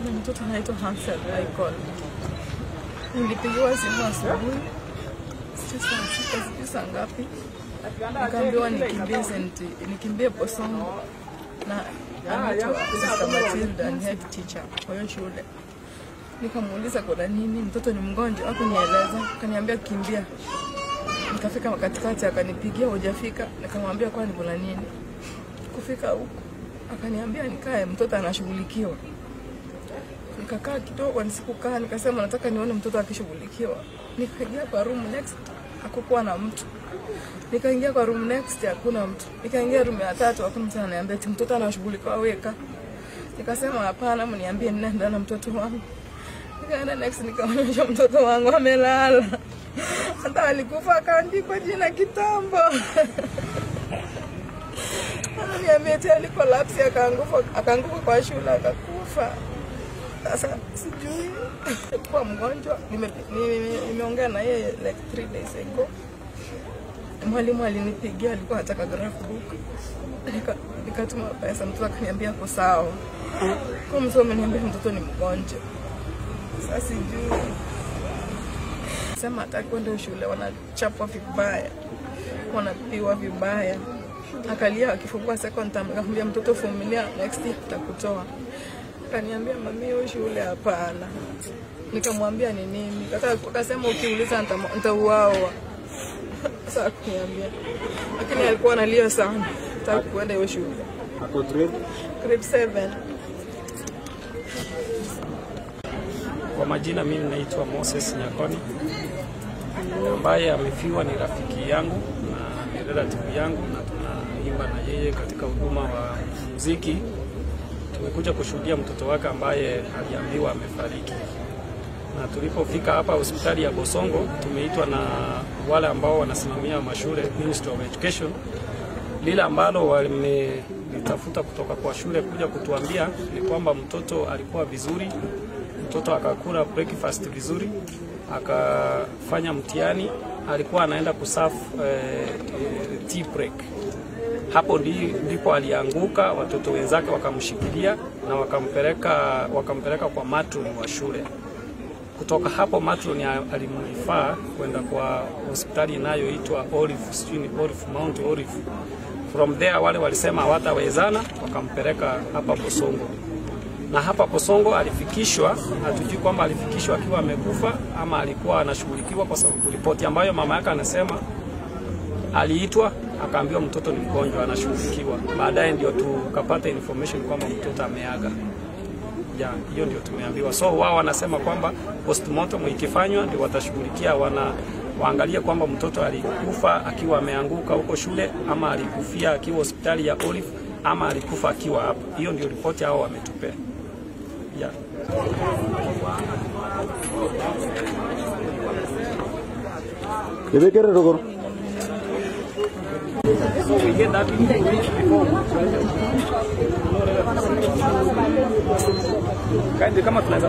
Na mtoto anaitwa Hansel Michael. Nilipigiwa simu asubuhi, sijui saa sita, sijui saa ngapi, nikaambiwa nikimbie nikimbie Bosongo, na anaitwa Sister Matilda, ni head teacher kwa hiyo shule. Nikamuuliza kuna nini, mtoto ni mgonjwa, hakunieleza, akaniambia kimbia. Nikafika katikati akanipigia hujafika, nikamwambia kwani kuna nini. Kufika huko akaniambia nikae, mtoto anashughulikiwa. Nikakaa kidogo, nisikukaa, nikasema nataka nione mtoto akishughulikiwa. Nikaingia kwa room next, hakukuwa na mtu. Nikaingia kwa room next, hakuna mtu. Nikaingia room ya tatu, hakuna mtu. Ananiambia ati mtoto anashughulikiwa, weka. Nikasema hapana, mniambie ninaenda na mtoto wangu. Nikaenda next, nikaonyesha mtoto wangu amelala. Hata alikufa akaandikwa jina kitambo. Ananiambia ati alikolapsi akaanguka kwa shule akakufa. Sasa sijui kwa mgonjwa, nimeongea na yeye like 3 days ago. Mwalimu alinipigia, alikuwa anataka graph book. Nikatuma pesa, mtoto akaniambia ako sawa. Kwa mtu ameniambia mtoto ni mgonjwa. Sasa sijui. Sema hataki kwenda shule, wanachapwa vibaya, wanapiwa vibaya. Akalia akifungua second term, nikamwambia mtoto vumilia, next year tutakutoa. Akaniambia mami hiyo shule hapana. Nikamwambia ni nini? Akasema ukiuliza nitauawa. Sasa akaniambia. Lakini alikuwa analia sana. Hataki kwenda hiyo shule. Ako grade? Grade 7. Kwa majina mimi naitwa Moses Nyakoni, ambaye amefiwa ni rafiki yangu na ni relative yangu, na tunaimba na yeye katika huduma wa muziki. Tumekuja kushuhudia mtoto wake ambaye aliambiwa amefariki. Na tulipofika hapa hospitali ya Bosongo, tumeitwa na wale ambao wanasimamia mashule, Ministry of Education. Lile ambalo wamelitafuta kutoka kwa shule kuja kutuambia ni kwamba mtoto alikuwa vizuri, mtoto akakula breakfast vizuri, akafanya mtihani, alikuwa anaenda kusafu tea break. Hapo ndipo alianguka, watoto wenzake wakamshikilia na wakampeleka kwa matron wa shule. Kutoka hapo matron alimrifaa kwenda kwa hospitali inayoitwa Olive, sijui Olive, Mount Olive. From there wale walisema hawatawezana, wakampeleka hapa Bosongo. Na hapa Bosongo alifikishwa, hatujui kwamba alifikishwa akiwa amekufa ama alikuwa anashughulikiwa, kwa sababu ripoti ambayo mama yake anasema aliitwa akaambiwa mtoto ni mgonjwa anashughulikiwa. Baadaye ndio tukapata information kwamba mtoto ameaga. Ya, hiyo ndio tumeambiwa. So wao wanasema kwamba postmortem ikifanywa ndio watashughulikia, waangalie kwamba mtoto alikufa akiwa ameanguka huko shule ama alikufia akiwa hospitali ya Olive ama alikufa akiwa hapa. Hiyo ndio ripoti hao wametupea. Ya. So we get that information before. Kama tunaweza